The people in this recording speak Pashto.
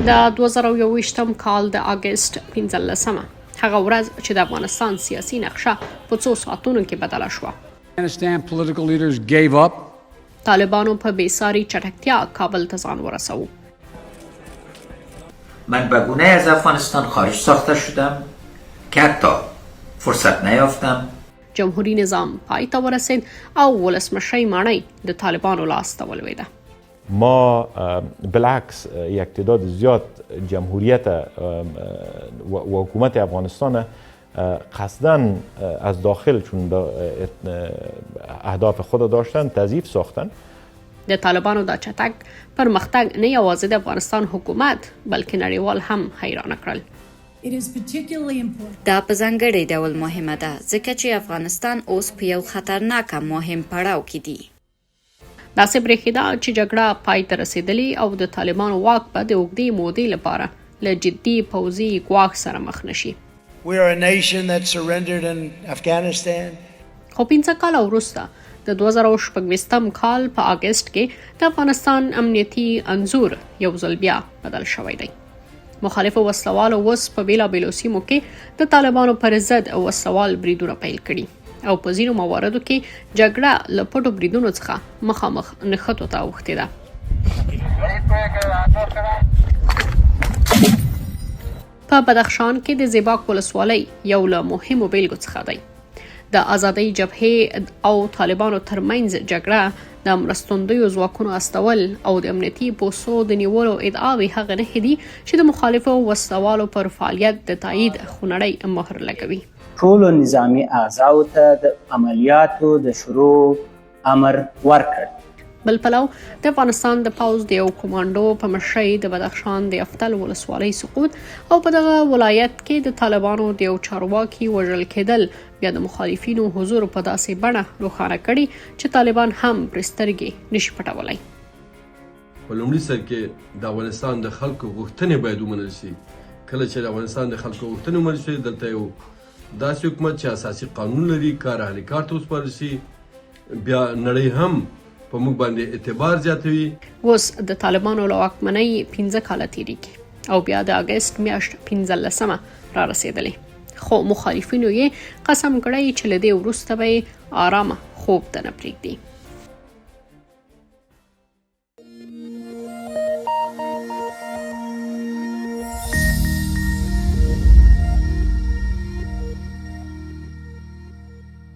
د 2021 کال د اګست 15مه، هغه ورځ چې د افغانستان سیاسي نقشه په څو ساعتونو کې بدله شوه. طالبانو په بې ساري چټکتیا کابل ته ځان ورسوو. من به گونه از افغانستان خارج ساخته شدم که حتی فرصت نیافتم. جمهوري نظام پای ته ورسید او ولسمشرۍ ماڼۍ د طالبانو لاس ته ولوېده. ما بالعکس یک تعداد زیاد جمهوریت و حکومت افغانستان قصدا از داخل چون اهداف خود داشتن تضعیف ساختن. د طالبانو دا چټک پرمختګ نه یوازې د افغانستان حکومت، بلکې نړیوال هم حیران کړل. دا په ځانګړي ډول مهمه ده، ځکه چې افغانستان اوس په یو خطرناک مهم پړاو کې دي. داسې برېښېده چې جګړه پای ته رسېدلې او د طالبانو واک به د اوږدې مودې لپاره له جدي پوځي ګواښ سره مخ نه شي. خو 5 کاله وروسته د 2026 کال په اګست کې د افغانستان امنیتي انځور یو ځل بیا بدل شوی دی. مخالفو وسلوالو اوس په بیلابیلو سیمو کې د طالبانو پر ضد وسلوال بریدونه پیل کړي او په ځینو مواردو کې جګړه له پټو بریدونو څخه مخامخ نښتو ته اوښتې ده. په بدخشان کې د زیباک ولسوالۍ یو له مهمو بیلګو څخه دی. د ازادۍ جبهې او طالبانو ترمنځ جګړه، د مرستندویو ځواکونو استول او د امنیتي پوستو د نیولو ادعاوې هغه نښې دي چې د مخالفو وسلوالو پر فعالیت د تایید خونړۍ مهر لګوي. ټولو نظامي اعضاو ته د عملیاتو د شروع امر ورکړ. بل پلو د افغانستان د پوځ د یو کومانډو په مشرۍ د بدخشان د افتل ولسوالۍ سقوط او په دغه ولایت کې د طالبانو د یو چارواکي وژل کېدل بیا د مخالفینو حضور په داسې بڼه روښانه کړي چې طالبان هم پرې سترګې نشي پټولای. په لومړي سر کې د افغانستان د خلکو غوښتنې باید ومنل شي. کله چې د افغانستان د خلکو غوښتنې ومنل شي، دلته یو داسې حکومت چې اساسي قانون لري، کار اهل کار ته وسپارل شي، بیا نړۍ هم په موږ باندې اعتبار زیاتوي. اوس د طالبانو له واکمنۍ 5 کاله تېرېږي او بیا د اګست میاشت 15مه را رسېدلې، خو مخالفینو یې قسم کړی چې له دې وروسته به یې آرامه خوب ته نه پرېږدي.